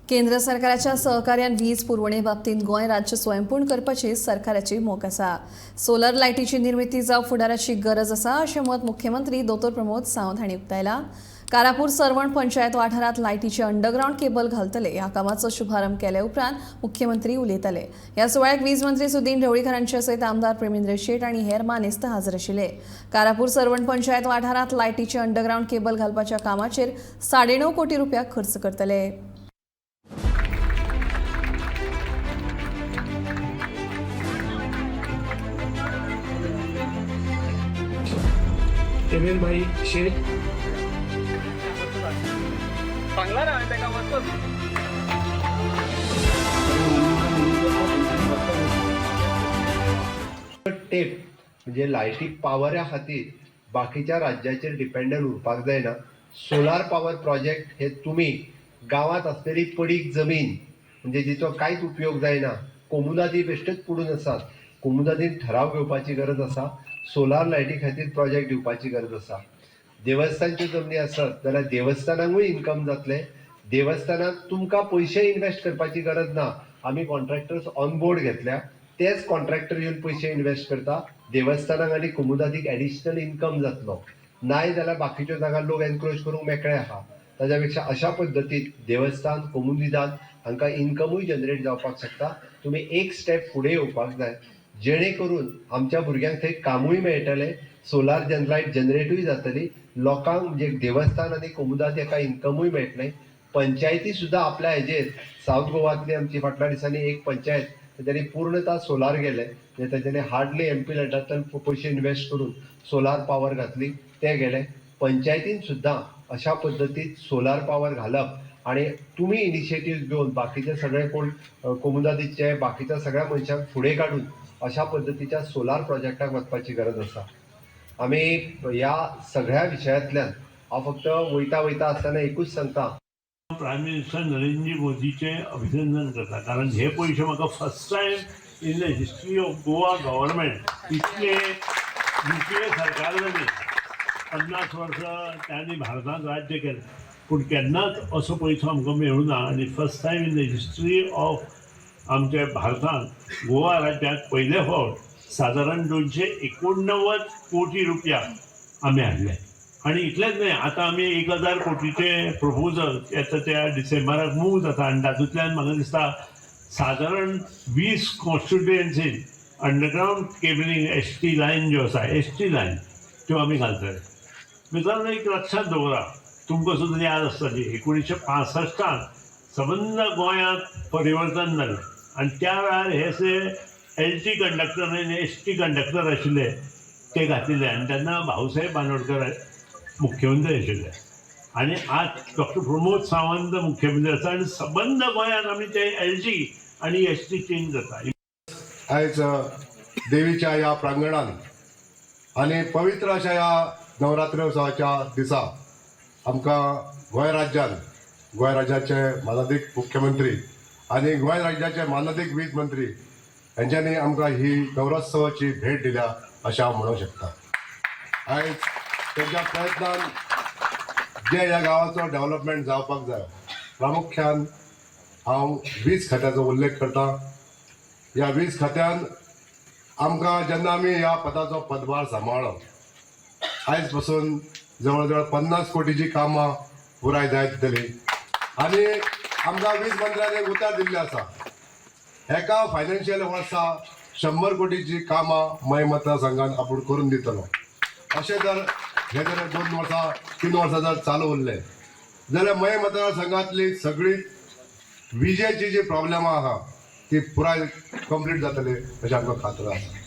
केंद्र सरकाराच्या सहकार्यान वीज पुरवणे बाबतींत गोंय राज्य स्वयंपूर्ण करपाची सरकाराची मोख आसा. सोलर लायटीची निर्मिती जावं फुडाराची गरज आसा अशें मत मुख्यमंत्री दोतोर प्रमोद सावंत हांणी उक्तायलां. कारापूर सर्वण पंचायत वाठारांत लायटीचे अंडरग्रावंड केबल घालतले. ह्या कामाचो शुभारंभ केले उपरांत मुख्यमंत्री उलयताले. ह्या सुवाळ्याक वीज मंत्री सुदीन ढवळीकर हांचे सयत आमदार प्रेमेंद्र शेट आनी हेर मानेस्त हाजीर आशिल्ले. कारापूर सर्वण पंचायत वाठारांत लायटीचे अंडरग्रावंड केबल घालपाच्या कामाचेर 9.5 कोटी रुपया खर्च करतले. भाई शेख. सांगला ना हांवें ताका वचत. टेप म्हणजे लायटी पावरा खातीर बाकीच्या राज्याचेर डिपेंडंट उरपाक जायना. सोलार पावर प्रोजेक्ट हे तुमी गांवांत आसलेली पडीक जमीन, म्हणजे जिचो कांयच उपयोग जायना, कोमुनादी बेश्टेच पडून आसात, कोमुनादीन ठराव घेवपाची गरज आसा. सोलार लायटी खातीर प्रोजेक्ट दिवपाची गरज आसा. देवस्थानच्यो जमनी आसत जाल्यार देवस्थानांकूय इन्कम जातलें. देवस्थानाक तुमकां पयशे इन्वेस्ट करपाची गरज ना. आमी कॉन्ट्रॅक्टर्स ऑन बोर्ड घेतल्या, तेच कॉन्ट्रॅक्टर येवन पयशे इन्वेस्ट करता. देवस्थानाक आनी कोमुदादीक एडिशनल इन्कम जातलो. नाय जाल्यार बाकीच्यो जागा लोक एनक्रोच करूंक मेकळे आहा. ताज्या पेक्षा अशा पद्दतीन देवस्थान, कोमुनिदाद हांकां इन्कमूय जनरेट जावपाक शकता. तुमी एक स्टेप फुडें येवपाक जाय, जेणे करून आमच्या भुरग्यांक थंय कामूय मेळटलें, सोलार लायट जनरेटूय जातली, लोकांक म्हणजे देवस्थान आनी कोमुदाद हाका इन्कमूय मेळटलें. पंचायती सुद्दां आपल्या हेजेर, सावथ गोवांतली आमची फाटल्या दिसांनी एक पंचायत, तेंच्यांनी पूर्णता सोलार गेले. म्हणजे तेंच्यांनी हार्डली एमपी लॅडांतल्यान पयशे इन्वेस्ट करून सोलार पावर घातली, ते गेले. पंचायतीन सुद्दां अशा पद्दतीन सोलार पावर घालप आनी तुमी इनिशिएटीव घेवन बाकीचे सगळे कोण कोमुनादीचे बाकीच्या सगळ्या मनशांक फुडें काडून अशा पद्दतीच्या सोलार प्रोजेक्टाक वचपाची गरज आसा. आमी ह्या सगळ्या विशयांतल्यान हांव फक्त वयता वयता आसतना एकूच सांगता. प्रायम मिनिस्टर नरेंद्र मोदीचें अभिनंदन करता, कारण हे पयशे म्हाका first time in the history of Goa government इतले. यूपीए सरकार जाली, 50 वर्सां त्यांनी भारतांत राज्य केलें, पूण केन्नाच असो पयसो आमकां मेळूं ना. आनी first time in the history of आमच्या भारतांत गोवा राज्यांत पयले फावट सादारण 289 कोटी रुपया आमी हाडले. आनी इतलेंच न्हय, आतां आमी 1000 कोटीचे प्रपोजल येता त्या डिसेंबराक मूव जाता आनी तातूंतल्यान म्हाका दिसता सादारण 20 कॉन्स्टिट्युएन्सीन underground cabling ST line ज्यो आसा, एस टी लायन, त्यो आमी घालतले. मित्रांनो, एक लक्षात दवरा, तुमकां सुद्दां याद आसतली, 1965टान सबंद गोंयांत परिवर्तन जालें आनी त्या वेळार हे असे एल टी कंडक्टर आनी एस टी कंडक्टर आशिल्ले ते घातिल्ले आनी तेन्ना भाऊसाहेब बांदोडकर मुख्यमंत्री आशिल्ले आनी आज डॉक्टर प्रमोद सावंत मुख्यमंत्री आसा आनी सबंद गोंयांत आमी ते एल टी आनी एस टी चेंज जाता. आयज देवीच्या ह्या प्रांगणान आनी पवित्र अशा ह्या नवरात्रोत्सवाच्या दिसा आमकां गोंय राज्यान गोंय राज्याचे मानादीक मुख्यमंत्री आनी गोंय राज्याचे मानादीक वीज मंत्री यांच्यांनी आमकां ही नवरोत्सवाची भेट दिल्या अशें हांव म्हणूंक शकता. आयज तेंच्या प्रयत्नान जे ह्या गांवाचो डेव्हलपमेंट जावपाक जाय, प्रामुख्यान हांव वीज खात्याचो उल्लेख करता. ह्या वीज खात्यान आमकां जेन्ना आमी ह्या पदाचो पदभार सांबाळ्ळो, आयज पासून जवळ जवळ 50 कोटीची कामां पुराय जायत जाली आनी आमकां वीज मंत्र्यान एक उतर दिल्लें आसा, एका फायनान्शियल वर्सा 100 कोटीची कामां मयें मतदारसंघान आपूण करून दितलो. अशें जर हे जर 2 वर्सां, 3 वर्सां जर चालू उरले जाल्यार मयें मतदारसंघातली सगळी विजेची जी प्रॉब्लेमां आहा ती पुराय कंप्लीट जातली अशें आमकां खात्री आसा.